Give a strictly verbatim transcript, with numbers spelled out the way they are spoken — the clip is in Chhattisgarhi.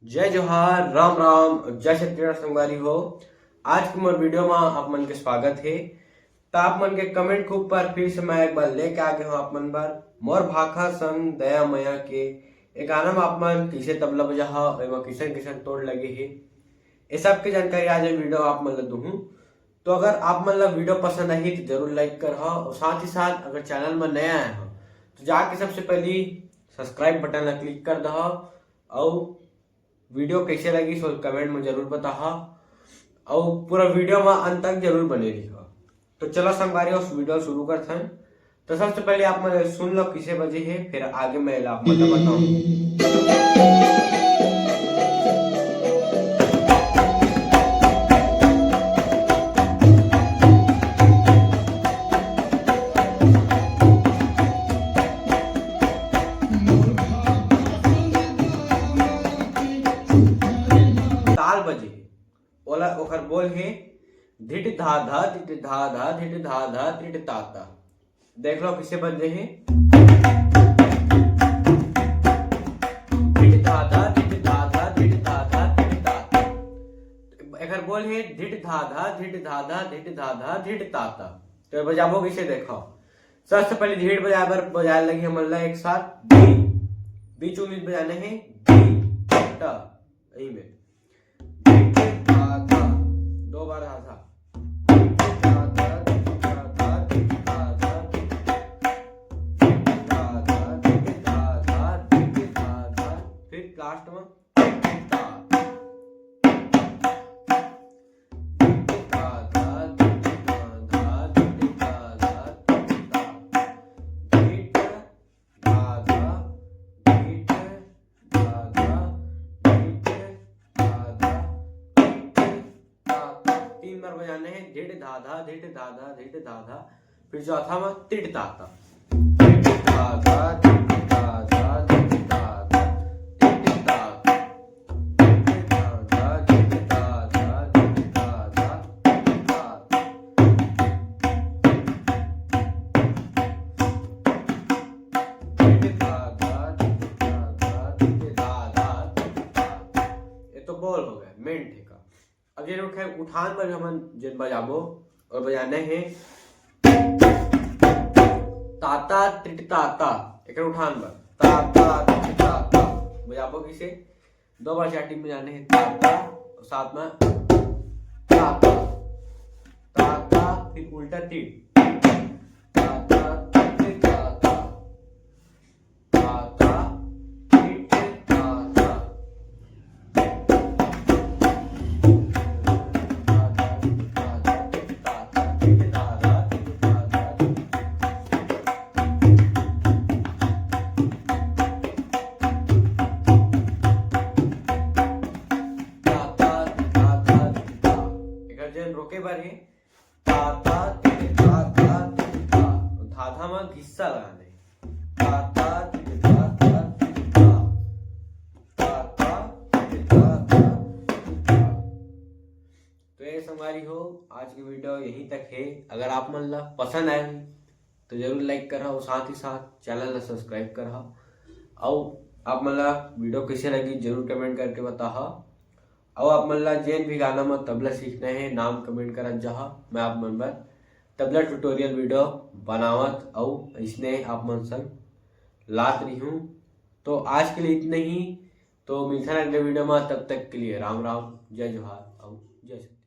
जय जोहार, राम राम, जय छत्तीसगढ़ संगवारी हो। आज के मोर वीडियो में आप मन के स्वागत हे। त आप मन के कमेंट के ऊपर फिर से मैं एक बार लेके आ गया हूँ आप मन बर मोर भाखा संग दया मया के एक गाना में आप मन कैसे तबला बजा हा, एमा किसन किसन तोड़ लगे हे, ये सब के जानकारी आज ये वीडियो आप मन ल दूहूँ। तो अगर आप मन ला वीडियो पसंद आही तो जरूर लाइक कर हा, और साथ ही साथ अगर चैनल में नया आया हो तो जाके सबसे पहली सब्सक्राइब बटन ला क्लिक कर दहा, और वीडियो कैसे लगी सो कमेंट में जरूर बताहा, और पूरा वीडियो में अंत तक जरूर बने रहा। तो चलो संगवारी, उस वीडियो शुरू करते हैं। तो सबसे पहले आप मन सुन लो किसे बजे है, फिर आगे मैं ला आप मन ला बताऊँ। ताल बजे हे, ओला ओकर बोल हे धिट धा धा धिट धा धा धिट धा धा धिट ता ता। देख लो किसे बजे हे। धिट धा धा धिट धा धा धिट धा धा धिट ता ता। एकर बोल हे धिट धा धा धिट धा धा धिट धा धा धिट ता ता। तो ये बजाबो किसे, देखो। सबसे पहले धिट बजाए बर बजाए लगी हमन ला एक साथ धी। बीच उम्मीद बजाने हे धी ट। यही में धिट धा धा, दो बार धा धा। धा धा, धा धा, धा धा, धा धा, धा धा, फिर लास्ट में ता। धा धा, धा धा, धा धा, धा धा, धा धा, धा धा, धा धा, धा धा, धा धा, धा धा। तीन बार बजाने हैं, धिट धा धा, धिट धा धा, धिट धा धा। फिर चौथा में तिट ता ता। धिट धा धा, धिट धा धा, धिट धा धा, तिट ता ता। धिट धा धा, धिट धा धा, धिट धा धा, तिट ता ता। धिट धा धा, धिट धा धा, धिट धा धा, तिट ता ता। ये तो बोल हो गए, मेन ठेका। अब ये लोग है उठान बर हमन जेन बजाबो और बजाने हैं ताता तिट ताता। एकर उठान बर ताता तिट ताता बजाबो किसे? दो बार चार टीम बजाने हैं ताता, और साथ में ताता, ताता, फिर उल्टा तिट, ताता तिट ताता, ताता तिट ताता। एकर जेन रोके बर हे, ता ता तिट ता ता तिट ता। धाधा म घिस्सा लगाने। ता ता तिट ता ता तिट ता। ता ता तिट ता ता तिट ता। तो ये संगवारी हो, आज की वीडियो यहीं तक है। अगर आप मन ला पसंद आए तो जरूर लाइक करहा और साथ ही साथ चैनल ला सब्सक्राइब करहा। और आप मन ला वीडियो कैसे लगी जरूर कमेंट करके बताहा। और आप मन ला जेन भी गाना में तबला सीखना है नाम कमेंट करत जाहा, मैं आप मन बर तबला ट्यूटोरियल वीडियो बनावत और इसने आप मन संग लात रही हूँ। तो आज के लिए इतने ही। तो मिलते हैं अगले वीडियो में, तब तक के लिए राम राम, जय जोहार और जय छत्तीसगढ़।